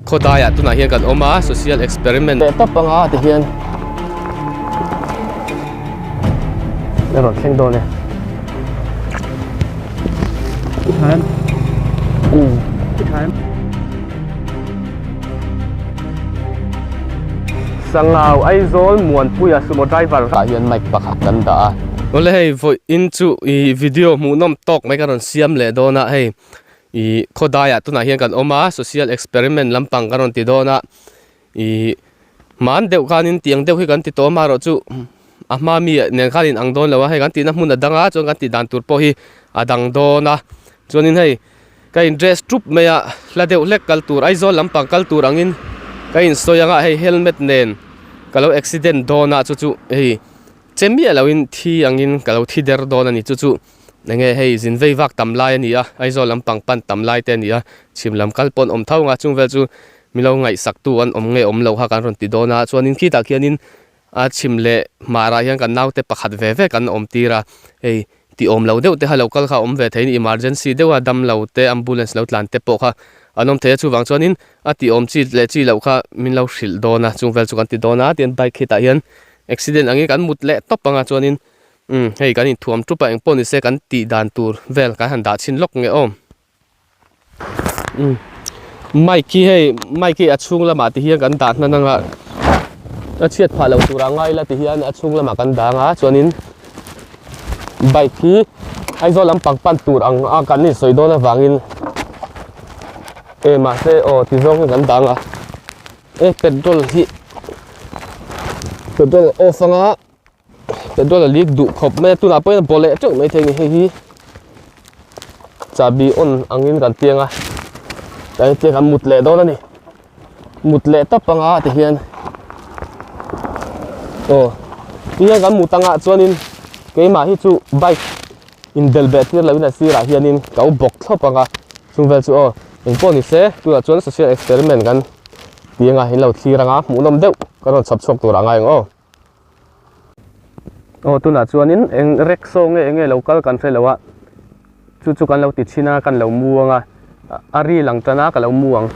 Khawdaiah tunah hian kan awm a, social experiment leh tawp anga ti hian a rawn thleng dawn e. Sangau Aizawl Muanpuia sumo driver ah hian mic pakhat kan dah a. Awle hei vawiin chu ih video hmuhnawm tawk mai ka rawn siam leh dawn a hei ih khawdaiah tunah hian kan awm a social experiment lampang ka rawn ti dawn a ih hman deuh khanin tiang deuh hi kan ti tawh amaherawh chu a hma mi nen khan in ang dawn lo a hei kan tihna hmun a dang a chuan kan tih dan tur pawh hi a dang dawn a chuanin hei ka in dress tup mai a hla deuh hlek kal tur Aizawl lampang kal tur angin ka in sawi anga hei helmet nen ka lo accident dawn a chu chu hei che miah loin thi angin ka lo thi der dawn a ni chu chu. Enge hei zin vei vak tam lai a ni a, Aizawl lampang pan tam lai te a ni a, chhim lam kal pawh an awm tho ang a, chung vel chu milo ngaihsak tu an awm nge awm lo kha kan rawn ti dawn a, chuanin khitah khianin a chhim leh hmarah hian kan naute pakhat ve ve kan awm tir a, hei ti awm lo deuh te kha lo kal kha a awm ve thei a ni, emergency deuh a dam lo te ambulance lo tlan te pawh kha an awm thei a, chuvang chuanin a ti awm chi leh chi loh kha min lo hrilh dawn a, chung vel chu kan ti dawn a, tin bike khitah hian accident angin kan mut leh tawp ang a chuanin. Umm hei kan inthuam tup a engpawh ni se kan tih dan tur vel kan han dah chhin lawk nge aw. Umm mic hi hei mic hi a chhung lamah ti hian kan dah hnan anga a chhiat phah loh tur a ngai la ti hian a chhung lamah kan dang a chuanin bike hi Aizawl lampang pan tur ang a kan insawi dawn avangin e mahse aw ti zawng hi kan dang a e petrol hi petrol off anga. Petrol a leak duh khawp mai a tunah pawhin a baw leh teuh mai thei a ni hei hi chahbi on angin kan piang a tlai te kan mut leh dawn a ni mut leh tawp anga ti hian aw ti hian kan mut angah chuanin keimah hi chu bike inbel beh tir loin a sirah hianin ka u bawk thlawp anga chung vel chu aw engpawh ni se tunah chuan social experiment kan ti anga in lo thlir anga hmuhnawm deuh kan rawn chhawp chhuak tur a ngai ang aw. Aw tunah chuanin eng rickshaw nge enge lo kal kan hre lo a chu chu kan lo ti chhin a kan lo mu ang a a ri lang tan a ka lo mu ang.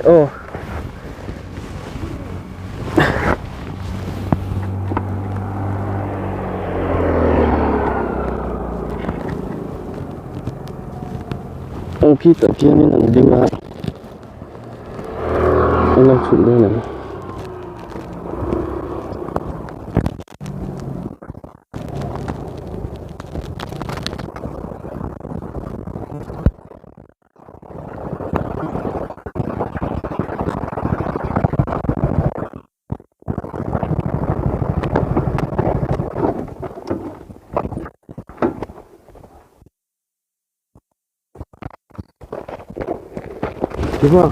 Aw. Aw khitah khianin an ding a an lo chhuk dawn em. Đúng không?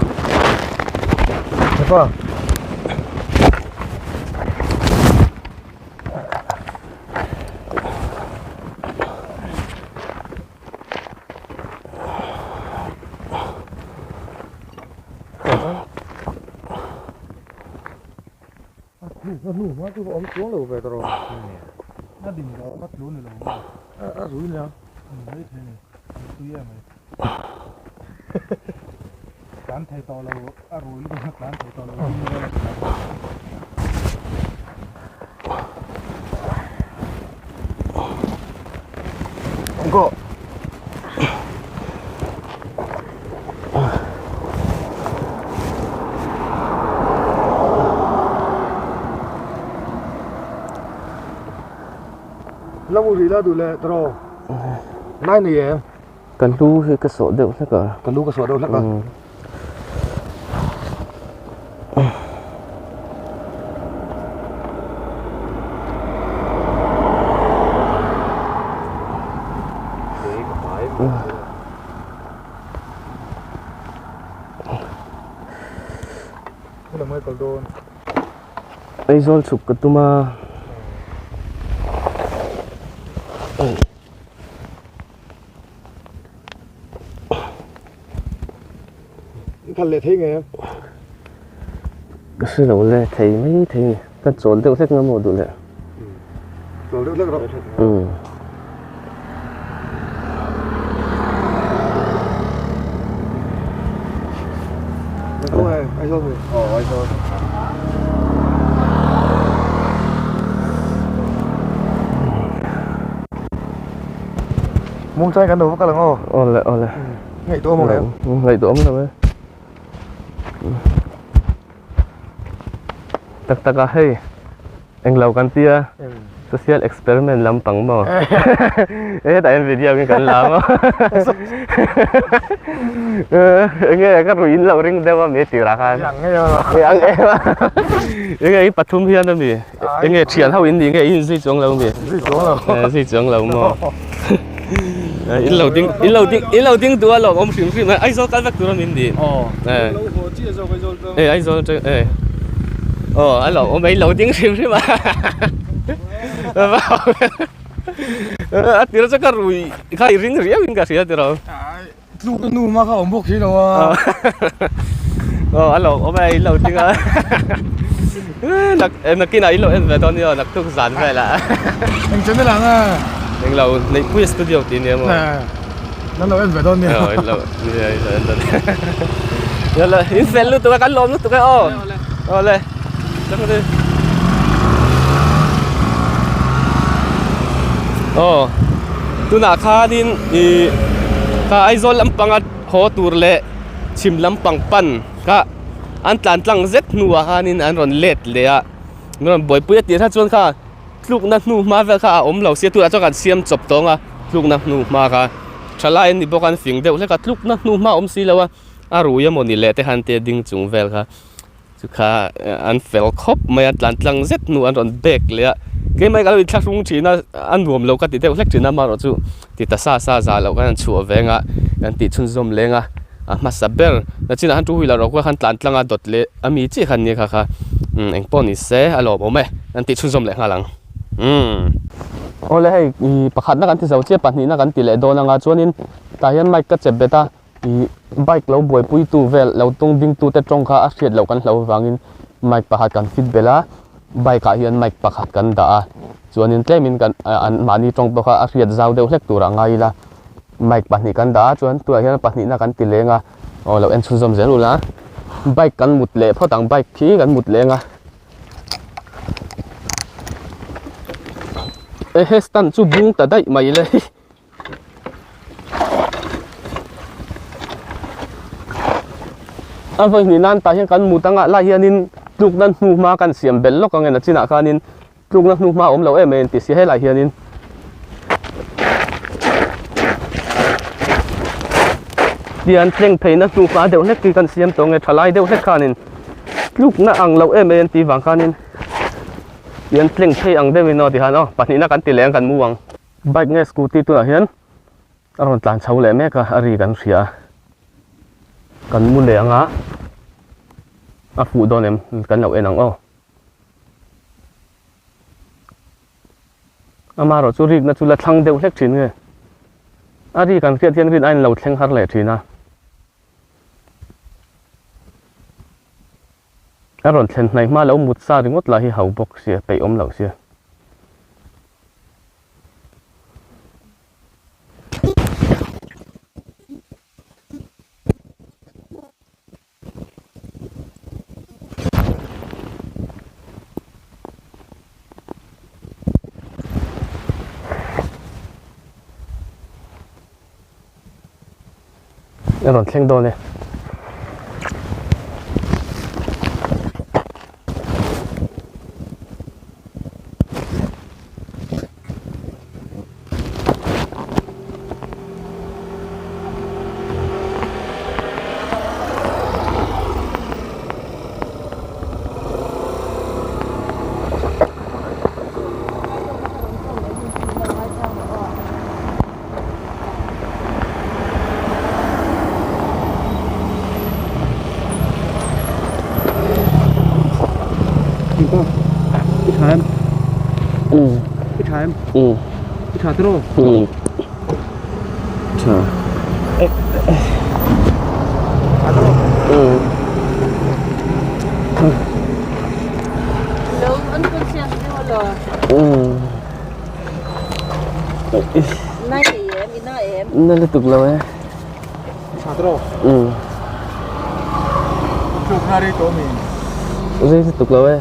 Go. Ka lu hi ka sawh deuh hlek a. Ka lu ka sawh deuh hlek a. Aizawl chhuk ka tum a. khalh leh thei nge? Ka hre lo le, thei mai thei ni. Ka chawl deuh hlek nga maw duh leh. Chawl deuh hlek rawh. Umm. Mungchai kan lo va kal ang aw. Awle awle. Ngaihtuah awm ang em? Ngaihtuah awm lo e. Tak tak a hei englo kan tia social experiment lampang maw hetah hian video in kan la maw enge ka ruih in lo ring deuh a mi tirah khan ang em a enge i pathum hian ami enge thian ho in ni nge i inzui chuang lo mi zui chuang lo maw in lo ding in lo ding in lo ding duh a lawm awm hrim hrim a Aizawl kal vek tur a min ni e Aizawl atang e aw a lawm awm e in lo ding hrim hrim a a tir chu ka rui kha i ring riau in ka hria tiraw Tluk na nu hma kha awm bawk si lo a. Aw a lawm awm e in lo ding a. Nak nakinah in lo en ve dawn nia naktuk zan velah. Eng channel ah nge? Eng lo Neihpuia studio tih nia maw. Nan lo en ve dawn nia. Aw in lo nia in lo en dawn nia. Yala in fel lutuk a kan lawm lutuk e aw. Awle. Aw tunah khanin ih kha Aizawl lampanga haw tur leh chhim lampang pan kha an tlan tlang zet hnuah khanin an rawn let leh a an rawn buaipui a tih kha chuan kha tlukna hnu hma vel kha a awm lo sia tunah chuan kan siam chawp tawng a tlukna hnu hma kha thalai an ni bawk a an fing deuh hlek a tlukna hnu hma a awm si lo a a rui emawni leh te khan te ding chung vel kha. Chu kha an fel khawp mai a, tlan tlang zet hnu an rawn bek leh a, keimah hi ka lo inthlahrung thin a, a nuam lo ka ti deuh hlek thin a, amaherawh chu ti ta sa sa za loh khan an chhuah veng a, kan tih chhunzawm leng a, a hmasa ber nachinah khan two wheeler rawh khan tlan tlang a dawt leh a mi chiah khan nia kha kha umm engpawh ni se a lawmawm e, an tih chhunzawm leh nghal ang umm. Awle hei ih pakhatna kan ti zo chiah pahnihna kan ti leh dawn anga chuanin tah hian mic ka chep bet a. Ih bike lo buaipui tu vel lo tung ding tu te tawng kha a hriat loh kan hlo avangin mic pakhat kan fit belh a, bike ah hian mic pakhat kan dah a, chuanin tlemin kan an mahni tawng pawh kha a hriat zau deuh hlek turah ngai ila mic pahnih kan dah a, chuan tunah hian pahnihna kan ti leng a, aw lo en chhunzawm zel ula bike kan mut leh phawt ang bike khi kan mut leng a. Ehe stand chu bung ta daih mai le. A vawi hnih nan tah hian kan mut anga lai hianin tlukna hnu hma kan siam belh lawk ang en a chinah khanin tlukna hnu hma a awm lo em em tih si helaiah hianin tian thleng pheina hnu hma deuh hlek hi kan siam tawh ang e tha lai deuh hlek khanin tlukna ang lo em em tih vang khanin tian thleng phei ang deuhin aw tihan aw pahnihna kan ti leh ang kan mu ang. Bike nge scooty tunah hian a rawn tlan chho leh mek a, a ri kan hria a, kan mu leh ang a, a fuh dawn em kan lo en ang aw. Amaherawh chu rikna chu la thlang deuh hlek thin nge, a ri kan hriat hian rin a inlo thleng har leh thin a. A rawn thlen hnaih hma lo mut sa ringawt lah hi ho bawk sia, peih awm loh sia. A rawn thleng dawn e. Na lutuk lo e. Rei lutuk lo e.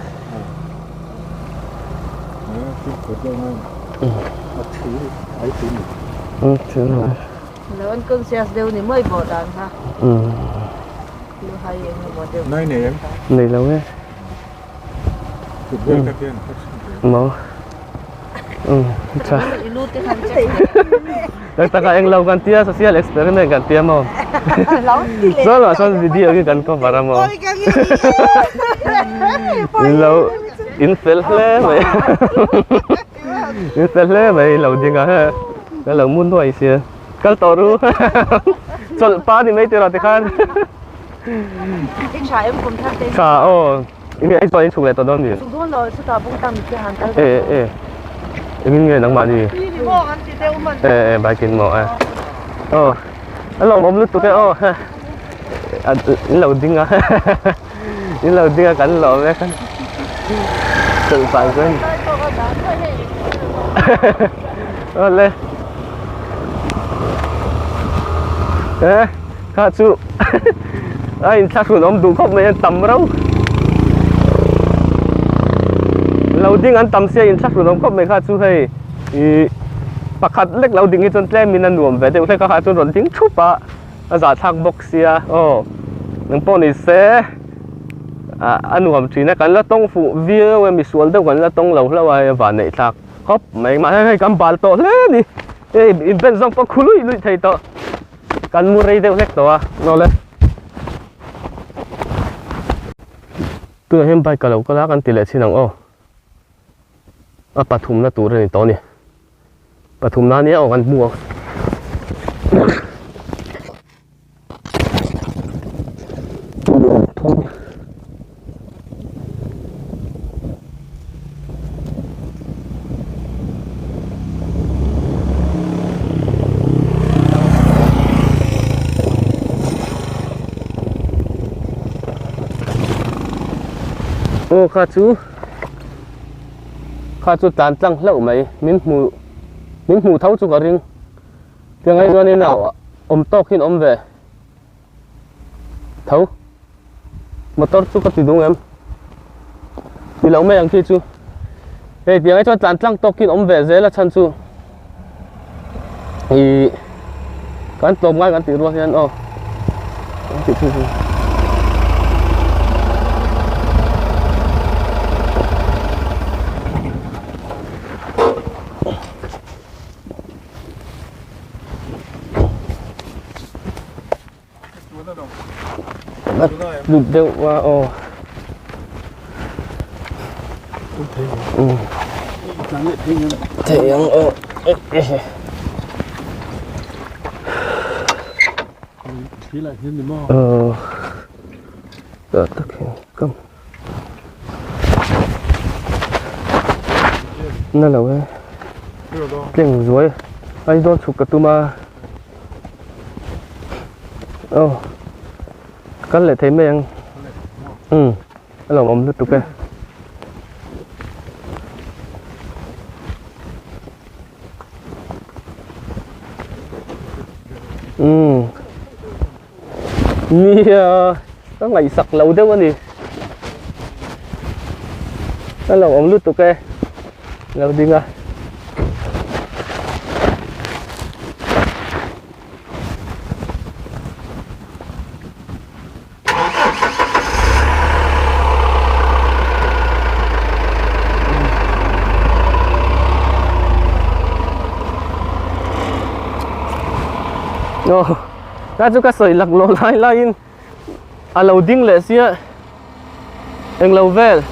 Nei lo e. Maw. Tha. Tak taka eng lo kan tia social experiment kan tia maw. Chuan ah chuan video hi kan cover a maw. In lo in fel hle mai. In fel hle mai lo ding a he. Ka lo mu nuai sia. Kal tawh ru. Chawlh pa ni mai tirah tikhan. I tha em kum thar te. Tha aw. Enge ai chuan in chhuk leh tawh dawn mi? Chhuk dawn lo chutah bung tam te han kal E e. Engin nge nangmah ni? E e bike in maw e. Aw. A lawmawm lutuk e aw. In lo ding a. In lo ding a kan lawm e. Chawlh pah chuan. Awle. E kha chu a inthlahrun awm duh khawp mai a tam rau. Lo ding an tam sia inthlahrun awm khawp mai kha chu hei ih pakhat lek lo ding hi chuan tlem in a nuam ve deuh hlek a kha chuan rawn ding thup a a zahthlak bawk sia aw eng pawh ni se ah a nuam thin a kan la tawng fuh viau e misual deuh kan la tawng lo hlauh a hei a van neih thlak khawp mai mahse hei kan bal tawh hle a ni hei inben zawng pawh khu luih luih thei tawh kan mu rei deuh hlek tawh a awle tunah hian bike ka lo kal a kan ti leh chin ang aw a pathumna tur a ni tawh a ni pathumna ania aw kan hmu ang. Aw kha chu kha chu tlan tlang hlauh mai min hmu min hmuh tho chu ka ring. Tiang ai chuanin a awm tawk hian awm ve tho. Motor chu ka ti dung em? Ti lo mai ang khi chu. Hei tiang ai chuan tlan tlang tawk hian awm ve zel a chhan chu ih kan tlawm ngai kan tih rual hian aw kan tih thin hi. Lut deuh a aw. Thei ang aw. Aw. Tak hian kam. Na lo e tleng zuai Aizawl chhuk ka tum a aw kal leh thei mai ang umm a lo awm lutuk e. Umm. Nia, ka ngaihsak lo deuh a ni. A lo awm lutuk e. Lo ding a. Oh. Ta chu ka sawi lak lawh lai laiin a lo ding leh sia englo vel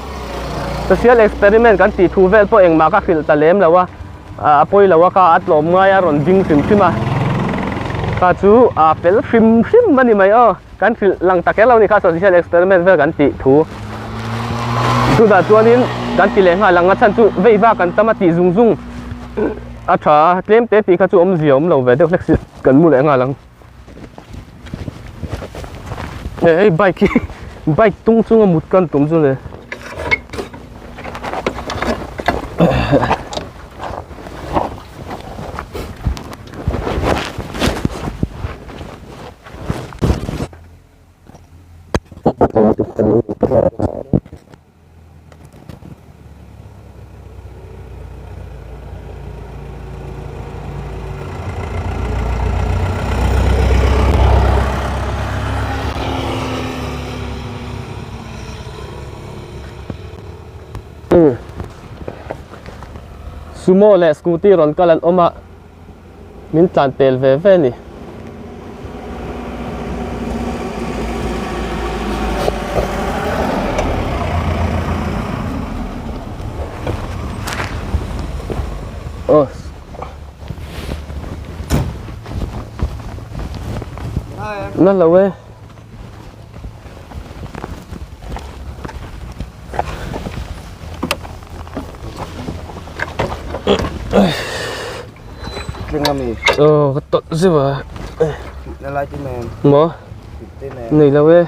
social experiment kan tih thu vel pawh engmah ka hrilh ta lem lo a a pawi lo a ka a tlawm ngai a rawn ding hrim hrim a kha chu a fel hrim hrim a ni mai aw kan hrilh lang ta kher lo a ni kha social experiment vel kan tih thu chutah chuanin kan ti leh nghal ang a chhan chu vei vak an tam a tih zung zung a tha a tlem te tih kha chu awmzia awm lo ve deuh hlek si. Kan mu leh nghal ang. Hei bike hi bike tung chunga mut kan tum chu le. Sumo leh scooty rawn kal an awm a min tlan pel ve ve a ni. Aw Na lo e. Tling ami. Aw ka tawlh zeuh a. Na lai te nen. Maw? Te nen. Nei lo e.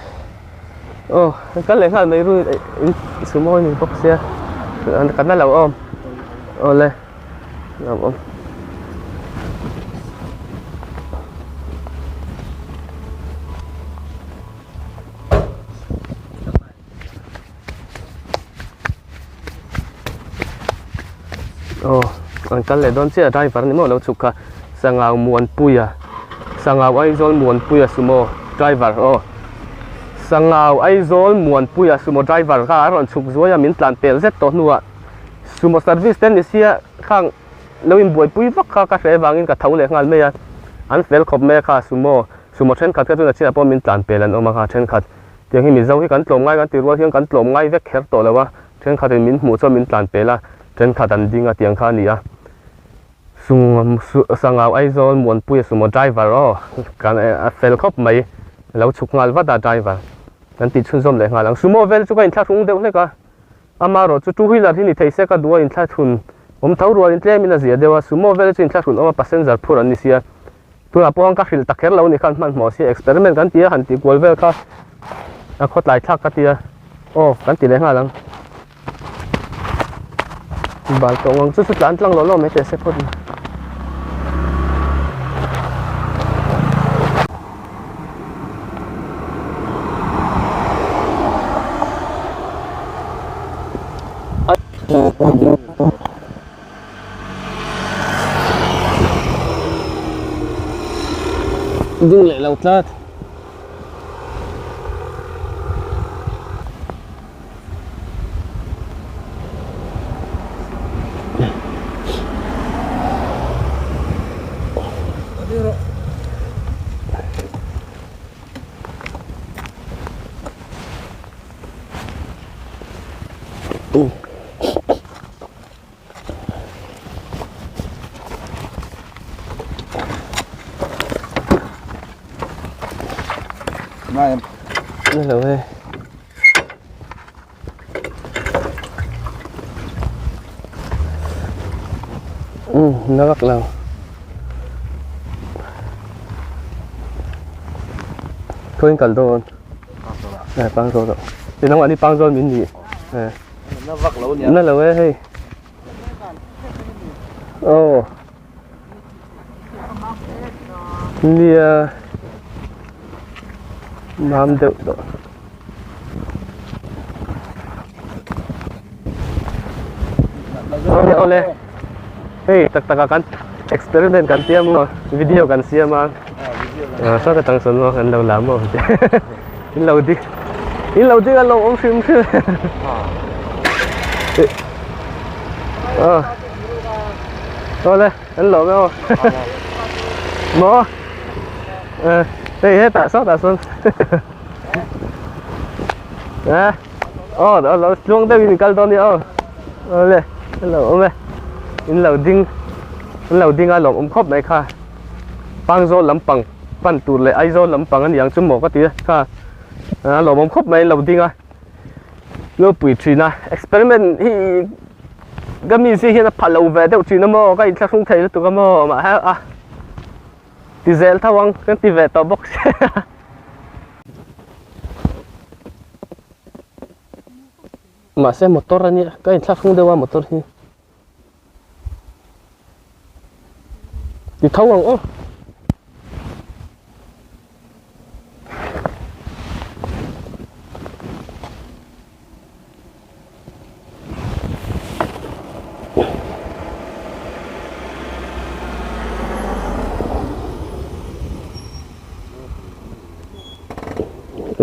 Aw kal leh nghal mai ru in sumo ni bawk sia. Kan la lo awm. Aw le. Lo awm. Aw an kal leh dawn chiah driver ni maw lo chhuk kha Sangau Muanpuia Sangau Aizawl Muanpuia sumo driver aw Sangau Aizawl Muanpuia sumo driver kha a rawn chhuk zuai a min tlan pel zet tawh hnuah sumo service te ni sia khang lo inbuaipui vak kha ka hre vangin ka tho leh nghal mai a an fel khawp mai a kha sumo sumo thenkhat kha chu nachinah pawh min tlan pel an awm a kha thenkhat. Tiang hi Mizo hi kan tlawm ngai kan ti rual hian kan tlawm ngai vek kher tawh lo a, thenkhatin min hmuh chuan min tlan pel a, thenkhat an ding a tiang kha a ni a. Sangau Aizawl Muanpuia sumo driver aw kan a fel khawp mai, a lo chhuk nghal vat a driver kan tih chhunzawm leh nghal ang. Sumo vel chu ka inthlahrung deuh hlek a, amaherawh chu two wheeler hi ni thei se ka duh a inthlahrun awm tho rualin tlemin a zia deuh a, sumo vel chu inthlahrun awm a passenger phur an ni sia. Tunah pawh ka hrilh ta kher lo ni khan hmanhmawh si experiment kan ti a han tih kual vel kha a khawtlai thlak ka ti a aw kan ti leh nghal ang bal tawh ngang chu chu tlan tlang lo lo mai teh se phawt ni. Ding leh lo tlat. Hello e. Na vak lo. Khawiin kal dawn. Eh pang zawl lo. Tinang ani pang zawl min ni. Eh. Na vak lo nia. Na lo e hei. Aw. Nia. Mam deuh tawh. Awle awle. Hei tak taka kan experiment kan siam maw video kan siam a. Ah saw ka tang sawn maw kan lo la maw. In lo ding in lo ding a lo awm hrim hrim. Aw. Awle an lo maw. Maw. Eh hei hetah sawtah sawn. Eh aw lo tluang deuhin in kal dawn nia aw. Awle an lo awm e. In lo ding an lo ding a lawmawm khawp mai kha. Pangzawl lampang pan tur leh Aizawl lampang a ni ang chu maw ka ti a kha a lawmawm khawp mai an lo ding a lo pui thin a experiment hi ka mi si hian a pha lo ve deuh thin a maw ka inthlahrung thei lutuk a maw mahse a ti zel tho ang kan ti ve tawh bawk sia. Mahse motor a nia ka inthlahrung deuh a motor hi ti tho ang aw.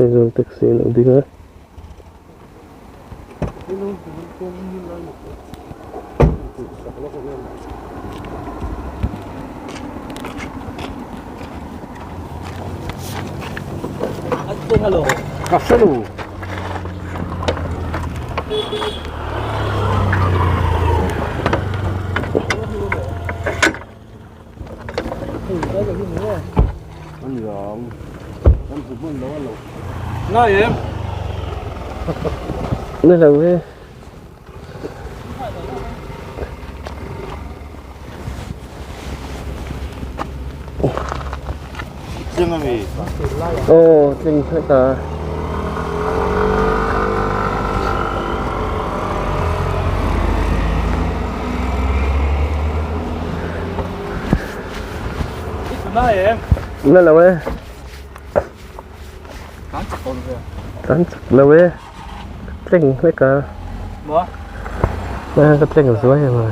Aizawl taxi a lo ding a. Ni lo e. Aw tling hret a. Na lo e. Tan chak lo e. Tling hlek a. Ka tling zuai em a.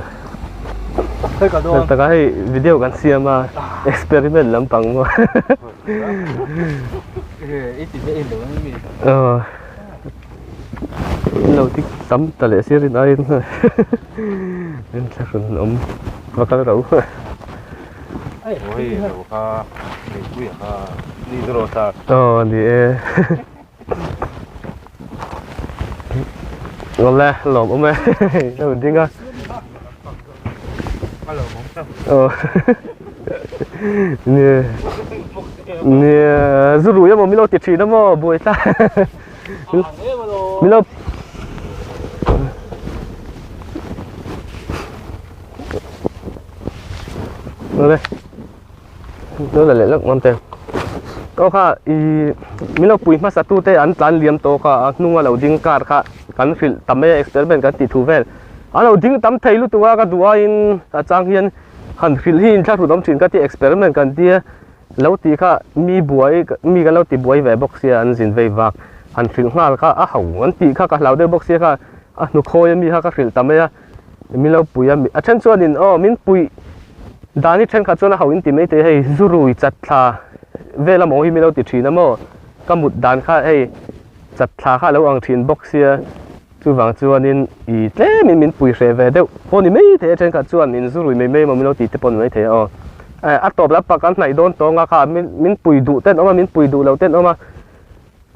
Taka hei video kan siam a experiment lampang maw. Aw. In lo tik tam ta leh sir in aiin in thlahrun awm va kal ro. Aw ni e. Awle lawm awm e lo ding a. Aw ni ni zu rui emaw min lo ti thin emaw buai tla min lo Awle lo la leh lawk ngam te aw kha ih min lo pui hmasa tu te an tlan liam tawh kha a hnunga lo ding car kha kan hrilh tam mai a experiment kan tih thu vel a lo ding tam thei lutuk a ka duh aiin a chang hian han hrilh hi inthlahrun awm thin ka ti experiment kan tia lo tih kha mi buai mi kan lo ti buai ve bawk sia an zin vei vak han hrilh nghal kha a ho an tih kha ka hlau deuh bawk sia kha a hnukhawi ami kha ka hrilh ta mai a. Min lo pui a, a then chuanin aw min puih dan hi thenkhat chuan a ho in ti mai thei hei zu rui chat thla vel amaw hi min lo ti thin a maw ka mut dan kha hei chat thla kha a lo ang thin bawk sia chuvang chuanin ih tlemin min pui hreh ve deuh pawh ni mai thei a thenkhat chuan in zu rui mai mai emaw min lo ti te pawh ni mai thei a aw a tawp lam pang kan hnaih dawn tawng a kha min pui duh ten awm a min pui duh lo ten awm a.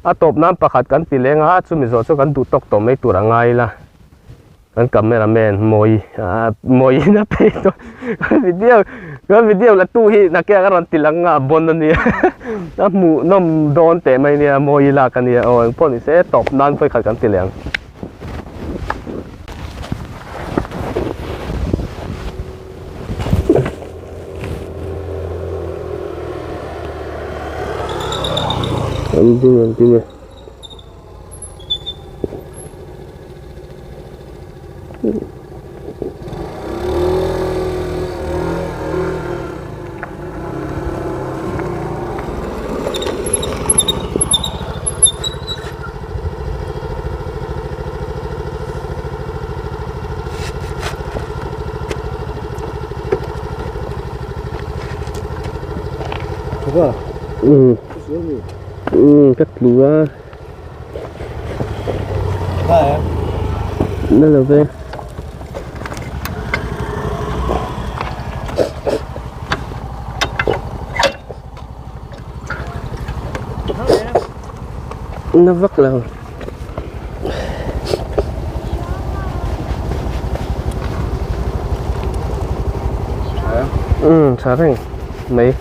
A tawp nan pakhat kan ti leng a, chumi zawh chu kan duh tawk tawh mai tur a ngai la. Kan camera man Mawi ah Mawiin a phei tawh kan video kan video la tu hi nakin ah ka rawn ti lang a bon a nia a hmuh nawm dawn teh mai nia Mawi lak a nia aw engpawh ni se tawp nan vawikhat kan ti leh ang. An ding an ding e. Um um ka tlu a na lo ve na vak lo. Um tha reng mai.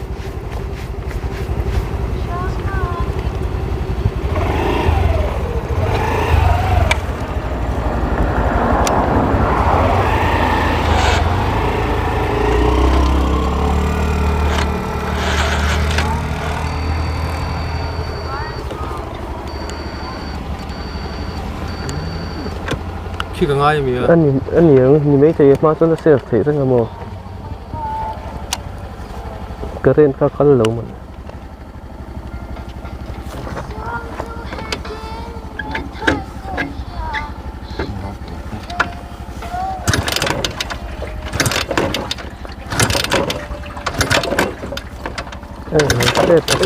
Khi ka ngai ami a. A ni a ni ang ni maithei hma chuan a save theih reng a maw. Current kha kal lo maw.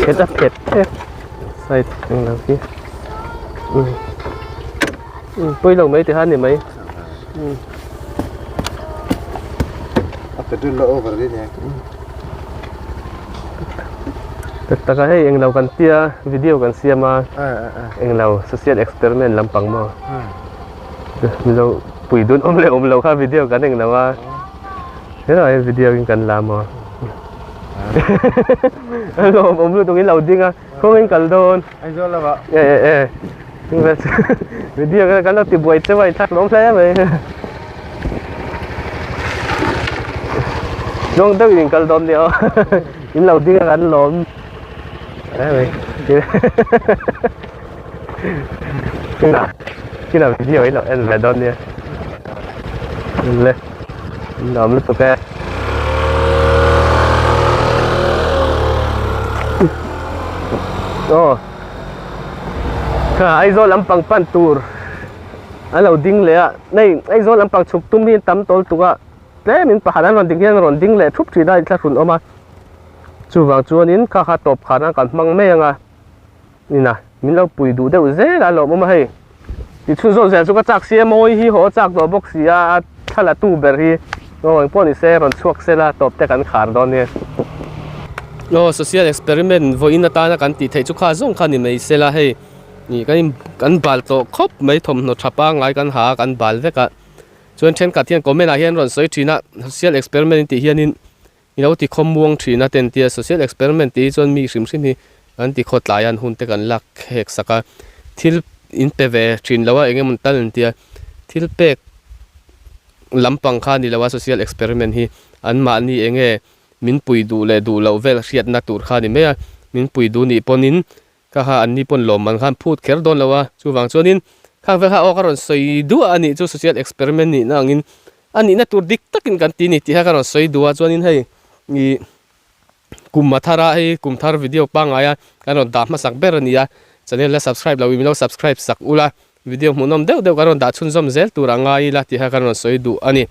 Phet a phet phet side eng lo khi um um pawi lo mai tikhan ni mai um a petrol la over ri nia tak tak a hei eng lo kan tia video kan siam a eng lo social experiment lampang maw mizo pui dun awm leh awm lo kha video kan eng lo a Helai hian video in kan la maw? A lawm awm lutuk in lo ding a, kawng in kal dawn. Aizawl lamah. E e e. Video kan lo ti buai cheu a, inthlak lawm hle mai. Zawng deuh in kal dawn nia aw. In lo ding a kan lawm. Hle mai. Kina kina video in lo en ve dawn nia. Le. Nuam lutuk e. Aw. Kha Aizawl lampang pan tur a lo ding leh a. Nei Aizawl lampang chhuk tum hi tam tawl tuk a. Tlemin pakhat an rawn ding hian rawn ding leh thup thin a inthlahrun awm a. Chuvang chuanin kha kha tawp khan a kan hmang mai ang a. Nina, min lo pui duh deuh zel a lawmawm a hei. Ti chhun zawk zel chu ka chak si a, mawi hi haw chak tawh bawk si a, a thla la tu ber hi aw engpawh ni se rawn chhuak se la tawp te kan khar dawn nia. Aw social experiment vawiin atana kan tih theih chu kha zawng kha ni mai se la hei ih kan in kan bal tawh khawp mai thawmhnaw tha pangngai kan ha a kan bal vek a chuan thenkhat hian comment ah hian rawn sawi thin a social experiment in tih hianin I lo ti khawm muang thin a ten tia social experiment tih hi chuan mi hrim hrim hi an ti khaw tlai a an hun te kan lak hek sak a, thil in pe ve thin lo a eng emaw tal an tia thil pek lampang kha a ni lo a social experiment hi an mahni eng nge min pui duh leh duh loh vel hriatna tur kha a ni mai a, min pui duh nih pawhin Kha kha anni pawn lawmman khan phut kher dawn lo a, chuvang chuanin khang vel kha aw ka rawn sawi duah a nih chu social experiment nihna angin a nihna tur dik takin kan ti ni tih kha ka rawn sawi duh a, chuanin hei ih kum a thar a hei kum thar video pangngai a kan rawn dah hmasak ber a ni a, channel la subscribe lo in min lo subscribe sak ula, video hmuhnawm deuh deuh kan rawn dah chhunzawm zel tur a ngai ila tih kha kan rawn sawi duh a ni.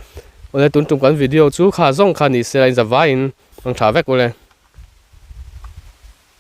Awle tun tum kan video chu kha zawng kha ni se la in zavaiin hmang tha vek ule.